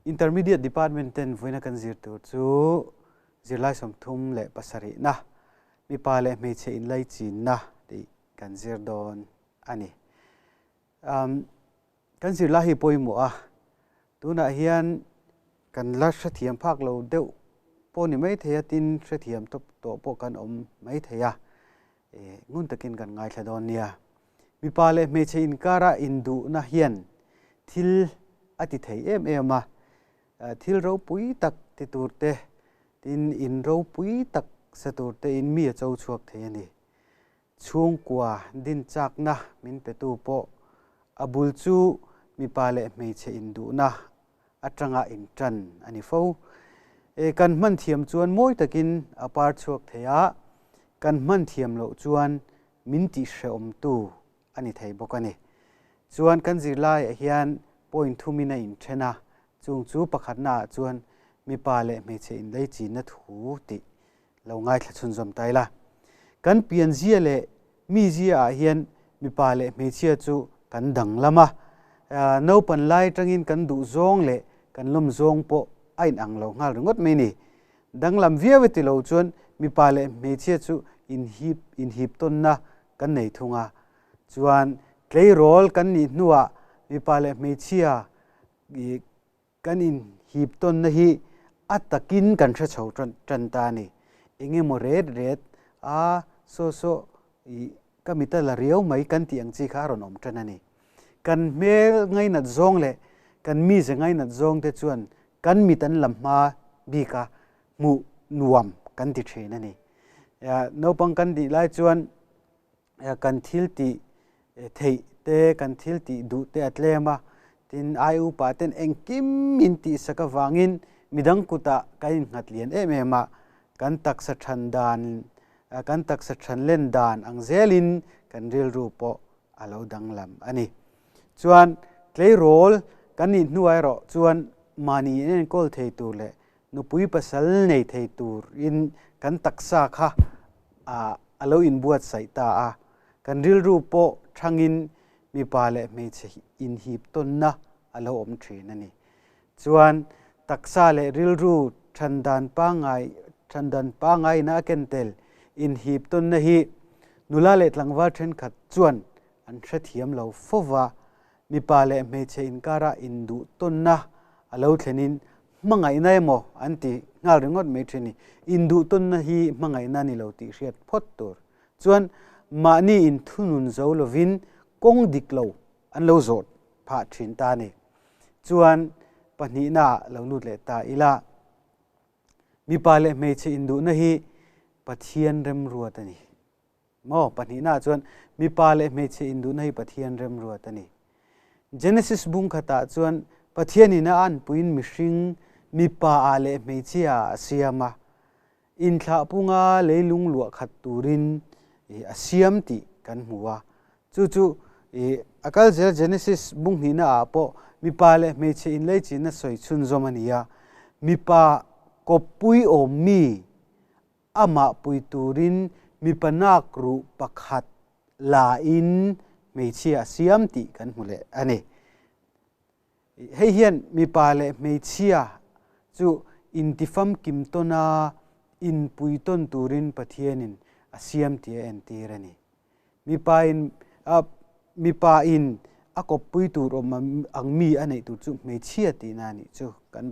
Intermediate Department ten vawiina kan zir tur chu zirlai 37na mipa leh hmeichhe inlaichinna tih kan zir dawn a ni. Kan zirlai hi pawimawh a, tunah hian kan la hrethiam phak lo deuh pawh ni mai thei a, tin hrethiam tawp tawh pawh kan awm mai thei a, ngun takin kan ngaithla dawn nia. Mipa leh hmeichhe inkara induhna hian thil a ti thei em em a, thil ropui tak ti tur te, tin in ropui tak sa tur te in mi a cho chhuak thei a ni. Chhungkua din chakna min petu pawh a bul chu mipa leh hmeichhe induhna atanga intan a ni fo. Kan hman thiam chuan mawi takin a par chhuak thei a, kan hman thiam loh chuan min tihhrehawmtu a ni thei bawk a ni. Chuan kan zirlaiah hian point thumin a inthen a, chung chu pakhatnaah chuan mipa leh hmeichhe inleichinna thu tih lo ngaithla chhunzawm ta ila. Kan pianzia leh mizia ah hian mipa leh hmeichhia chu kan danglam a, naupan lai atangin kan duh zawng leh kan lawm zawng pawh a inang lo nghal ringawt mai ni. Danglam viau e tilo chuan mipa leh hmeichhia chu inhip inhip tawnna kan nei thung a, chuan tleirawl kan nih hnuah mipa leh hmeichhia Kan inhip tawnna hi a takin kan hre chho tan ta a ni. Eng emaw ret ret a, saw saw ih ka mit a la riau mai kan tih ang chi kha a rawn awm tan a ni. Kan hmel ngainat zawng leh kan mize ngainat zawng te chuan kan mit an la hma bik a, hmuh nuam kan ti thin a ni. Naupang kan nih lai chuan kan thil tih theih te, kan thil tih duh te a tlem a, tin ai upa ten engkim min tihsak avangin midang kutah kan innghat lian em em a, kan taksa than dan, kan taksa than len dan ang zelin kan rilru pawh a lo danglam a ni. Chuan tleirawl kan nih hnuah erawh chuan mahni in enkawl thei tur leh nupui pasal nei thei turin kan taksa kha a lo inbuatsaih ta a, kan rilru pawh thangin mipa leh hmeichhe inhip tawnna a lo awm thin a ni. Chuan taksa leh rilru than dan pangngai than dan pangngaiin a ken tel inhip tawnna hi nula leh tlangval thenkhat chuan an hrethiam lo fo va, mipa leh hmeichhe inkara induh tawnna a lo thlenin hmangaihna emaw an ti nghal ringawt mai thin ni. Induhtawnna hi hmangaihna a ni lo tih hriat phawt tur. Chuan mahni inthunun zo lovin kawng dik lo an lo zawh phah thin ta a ni. Chuan pahnihnaah lo lut leh ta ila, mipa leh hmeichhe induhna hi Pathian remruat a ni. Maw? Pahnihnaah chuan mipa leh hmeichhe induhna hi Pathian remruat a ni. Genesis bung khatah chuan Pathianin a anpuiin mihring mipa ah leh hmeichhia ah a siam a, inthlah punga leilung luah khat turin a siam tih kan hmu a. Chu chu a kal zel Genesis bung hnihna ah pawh mipa leh hmeichhe inleichinna sawi chhunzawm a ni a, mipa kawppui awm mi Amah pui turin mipa nak ruh pakhat la in hmeichhia a siam tih kan hmu leh a ni. Hei hian mipa leh hmeichhia chu intifamkim tawna inpui tawn turin Pathianin a siam tih a entir a ni. Mipa in mipa in a kawppui tur awm ang mi a neih tur chu hmeichhia tihna a nih chu kan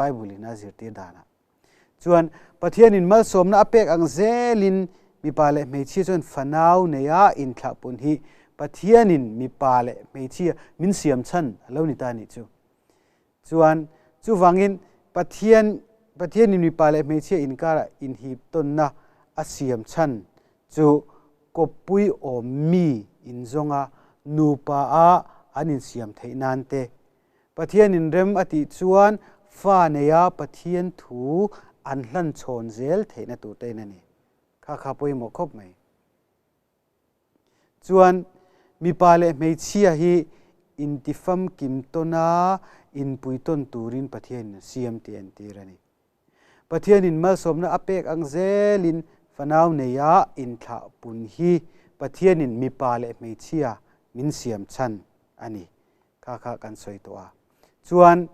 Bible in a zirtir danah. Chuan Pathianin malsawmna a pek ang zelin mipa leh hmeichhia chuan fanau neia inthlahpun hi Pathianin mipa leh hmeichhia min siam chhan a lo ni ta nih chu. Chuan chuvangin Pathian Pathianin mipa leh hmeichhia inkara inhip tawnna a siam chhan chu kawppui awm mi inzawnga nupa a an insiam theih nan te Pathianin rem a tih chuan fa neia Pathian thu an hlan chhawn zel theihna tur te in a ni. Kha kha pawimawh khawp mai. Chuan mipa leh hmeichhia hi intifamkim tawna inpui tawn turin Pathianin a siam tih a entir a ni. Pathianin malsawmna a pek ang zelin fanau neia inthlah pun hi Pathianin mipa leh hmeichhia min siam chhan a ni. Kha kha kan sawi tawh a. Chuan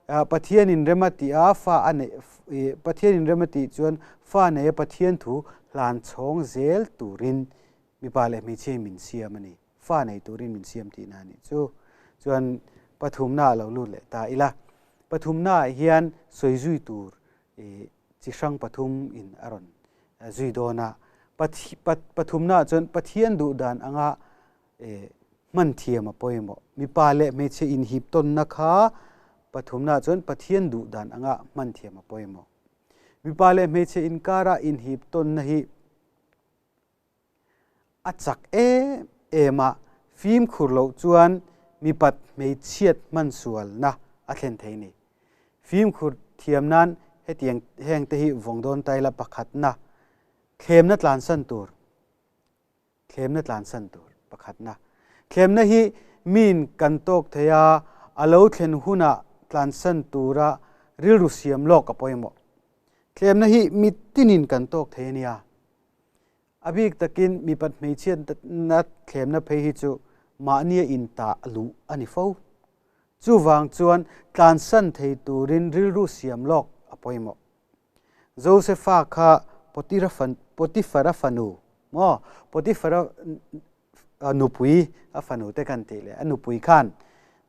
Pathianin rem a tih a, fa a neih, Pathianin rem a tih chuan fa neia Pathian thu hlan chhawng zel turin mipa leh hmeichhia min siam a ni. Fa nei turin min siam tihna a nih chu. Chuan pathumna a lo lut leh ta ila. Pathumnaah hian sawi zui tur chi hrang pathum in a rawn zui dawn a. Pathumnaah chuan Pathian duh dan anga hman thiam a pawimawh. Mipa leh hmeichhe inhip tawnna kha pathumnaah chuan Pathian duh dan anga hman thiam a pawimawh. Mipa leh hmeichhe inkara inhip tawnna hi a chak em em a, fimkhur loh chuan mipat hmeichhiat hman sualna a thlen thei a ni. Fimkhur thiam nan hetiang heng te hi vawng dawn ta ila pakhatna, thlemna tlansan tur, thlemna tlansan tur pakhatna. Thlemna hi miin kan tawk thei a, a lo thlen hunah tlansan tura rilru siam lawk a pawimawh. Thlemna hi mitinin kan tawk thei a nia. A bik takin mipat hmeichhiatna thlemna phei hi chu mahnia intah luh a ni fo. Chuvang chuan tlansan thei turin rilru siam lawk a pawimawh. Josefa kha Potifara fanu maw? Potifara nupui a fanu te kan tih leh a nupui khan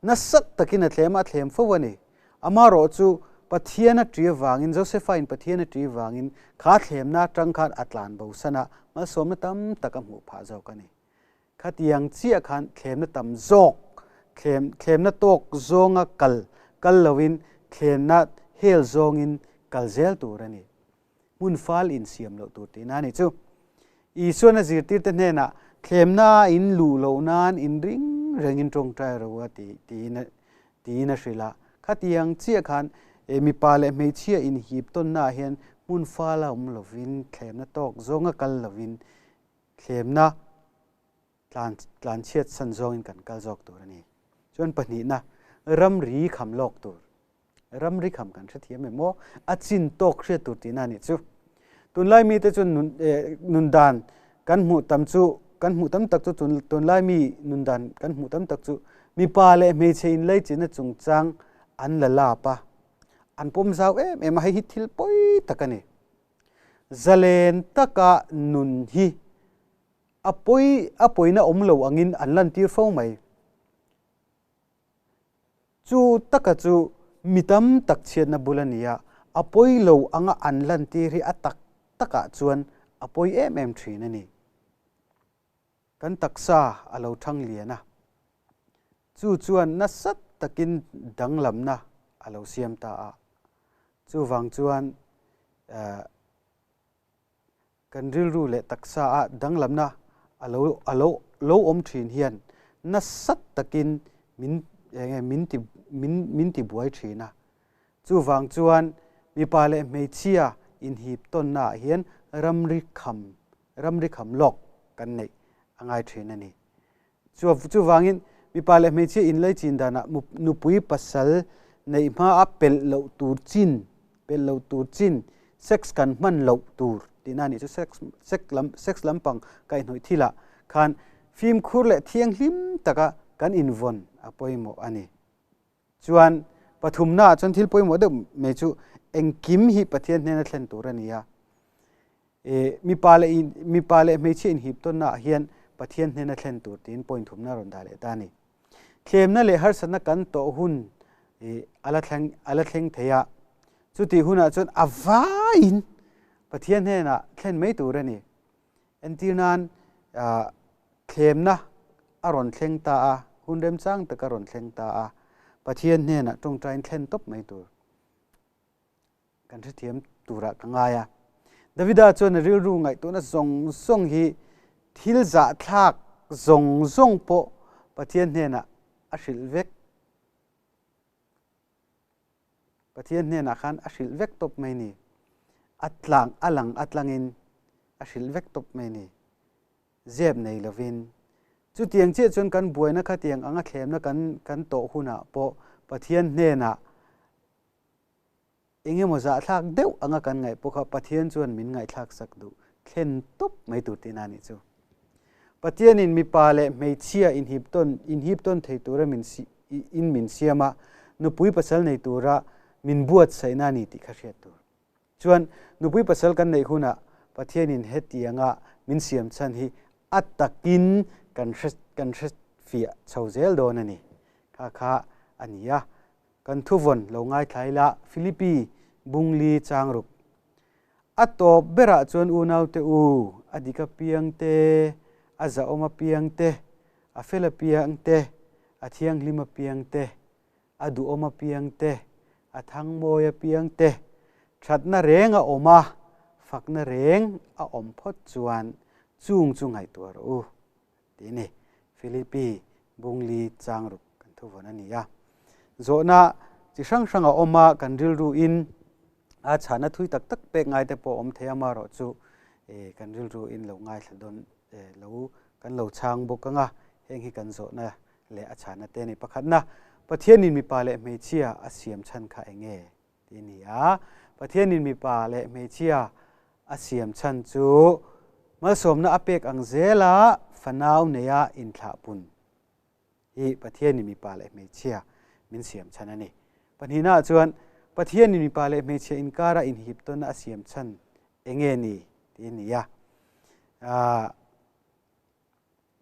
nasa takin a thlem a, a thlem fo a ni. Amaherawh chu Pathian a ṭi avangin, Josefa in Pathian a ṭi avangin kha thlemna aṭang khan a tlan bosan a, malsawmna tam tak a hmuh phah zawk a ni. Khatiang chiah khan thlemna tam zawk, thlem, thlemna tawk zawnga kal, kal loin thlemna hel zawngin kal zel tur a ni. Hmun fal insiam loh tur tihna a nih chu. Isuan a zirtirte hnenah thlemna in luh loh nan in ring rengin tawngtai ro a ti tiin a tiin a hrilh a. Khatiang chiah khan mipa leh hmeichhia inhip tawnnaah hian hmun fal a awm lovin thlemna tawk zawnga kal lovin thlemna tlan tlanchhiat san zawngin kan kal zawk tur a ni. Chuan pahnihna ramri kham lawk tur. Ramri kham kan hrethiam em aw? A chin tawk hriat tur tihna a nih chu. Tunlai mite chuan nun eh nundan kan hmuh tam chu kan hmuh tam tak chu tunlai mi nundan kan hmuh tam tak chu mipa leh hmeichhe inlaichinna chungchang an la lap a, an pawm zau em em a, hei hi thil pawi tak a ni. Zalen taka nun hi a pawi a pawina awm lo angin an lantir fo mai. Chu taka chu mi tam tak chhiatna bul a ni a, a pawi lo anga an lantir hi a tak takah chuan a pawi em em thin a ni. Kan taksa a lo thang lian a, chu chuan nasa takin danglamna a lo siam ta a. Chuvang chuan Kan rilru leh taksa a danglamna a lo a lo lo awm thin hian nasat takin min eng nge min ti min min ti buai thin a. Chuvang chuan mipa leh hmeichhia inhip tawnna ah hian ramri kham ramri kham lawk kan neih a ngai thin a ni. Chu chuvangin mipa leh hmeichhia inlei chin danah nupui pasal neih hma a pelh loh tur chin, pelh loh tur chin, sex kan hman loh tur tihna a nih chu sex sex lam sex lampang kaihhnawih thilah khan fimkhur leh thianghlim taka kan invawn a pawimawh a ni. Chuan pathumnaah chuan thil pawimawh deuh mai chu engkim hi Pathian hnena thlen tur a ni a. E, mipa leh in, mipa leh hmeichhia inhip tawnnaah hian Pathian hnena thlen tur tiin point thumna a rawn dah leh ta a ni. Thlemna leh harsatna kan tawh hun e, a la thleng, a la thleng thei a. Chutih hunah chuan a vaiin Pathian hnenah thlen mai tur a ni. Entir nan thlemna a rawn thleng ta a, hun remchang tak a rawn thleng ta a, Pathian hnenah tawngtain thlen tawp mai tur kan hrethiam turah ka ngai a. Davida chuan a rilru ngaihtuahna zawng zawng hi thil zahthlak zawng zawng pawh Pathian hnenah a hrilh vek. Pathian hnenah khan a hrilh vek tawp mai ni. A tlang a lang a tlangin a hrilh vek tawp mai ni. Zep nei lovin. Chutiang chiah chuan kan buaina khatiang anga thlemna kan kan tawh hunah pawh Pathian hnenah engemaw zahthlak deuh anga kan ngaih pawh kha Pathian chuan min ngaihthlak sak duh thlen tawp mai tur tihna a nih chu. Pathianin mipa leh hmeichhia inhip tawn inhip tawn thei tura min in min siam a. nupui pasal nei tura min buatsaihna a ni tih kha hriat tur. Chuan nupui pasal kan neih hunah Pathianin hetianga min siam chhan hi a takin kan hre kan hre fiah chho zel dawn a ni. Kha kha a ni a, kan thuvawn lo ngaithla ila Philippi Bungli Changruk A tawp berah chuan unaute u, a dik apiang te, a zahawm apiang te, a fel apiang te, a thianghlim apiang te, a duhawm apiang te, a thangmawi apiang te, thatna reng a awm a, fakna reng a awm phawt chuan chung chu ngaihtuah rawh u, tih a ni. Philippi Bungli Changruk kan thuvawn a ni a. Zawhna chi hrang hrang a awm a, kan rilruin a chhahna thui tak tak pek ngai te pawh a awm thei a, amaherawh chu kan rilruin lo ngaithla dawn lo kan lo chhang bawk ang a, heng hi kan zawhna leh a chhahna te a ni. Pakhatna, Pathianin mipa leh hmeichhia a siam chhan kha eng nge? Tih a ni a. Pathianin mipa leh hmeichhia a siam chhan chu malsawmna a pek ang zela fanau neia inthlahpun hi Pathianin mipa leh hmeichhia min siam chhan a ni. Pahnihnaah chuan Pathianin mipa leh hmeichhia inkara inhip tawnna a siam chhan eng nge ni tih a ni a.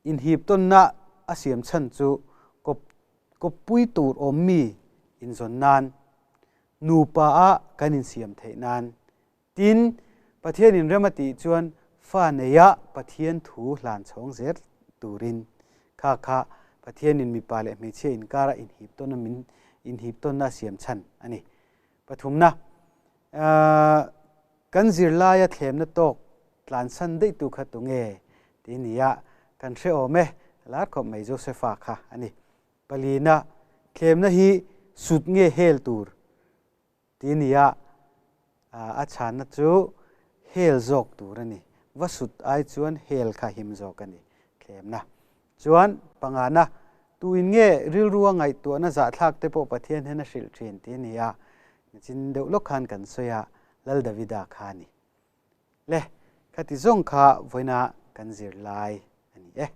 Inhip tawnna a siam chhan chu kawp kawppui tur awm mi inzawn nan, nupa a kan insiam theih nan. Tin, Pathian inrem a tih chuan fa neia Pathian thu hlan chhawng zel turin kha kha Pathianin mipa leh hmeichhia inkara inhip tawnna min inhip tawnna a siam chhan a ni. Pathumna, kan zirlaia thlemna tawk tlansan daih tu kha tunge tih nia kan hre awm e, lar khawp mai Josepha kha a ni. Palina, thlemna hi sut nge hel tur tih nia a chhanna chu hel zawk tur a ni. Va sut ai chuan hel kha him zawk a ni thlemna. Chuan pangana, tuin nge rilrua ngaihtuahna zahthlak te pawh Pathian hian a hrilh thin tih a ni a, nichin deuh lawk khan kan sawi a, Lal Davida kha a ni. Le, khati zawng kha vawiina kan zir lai a ni e.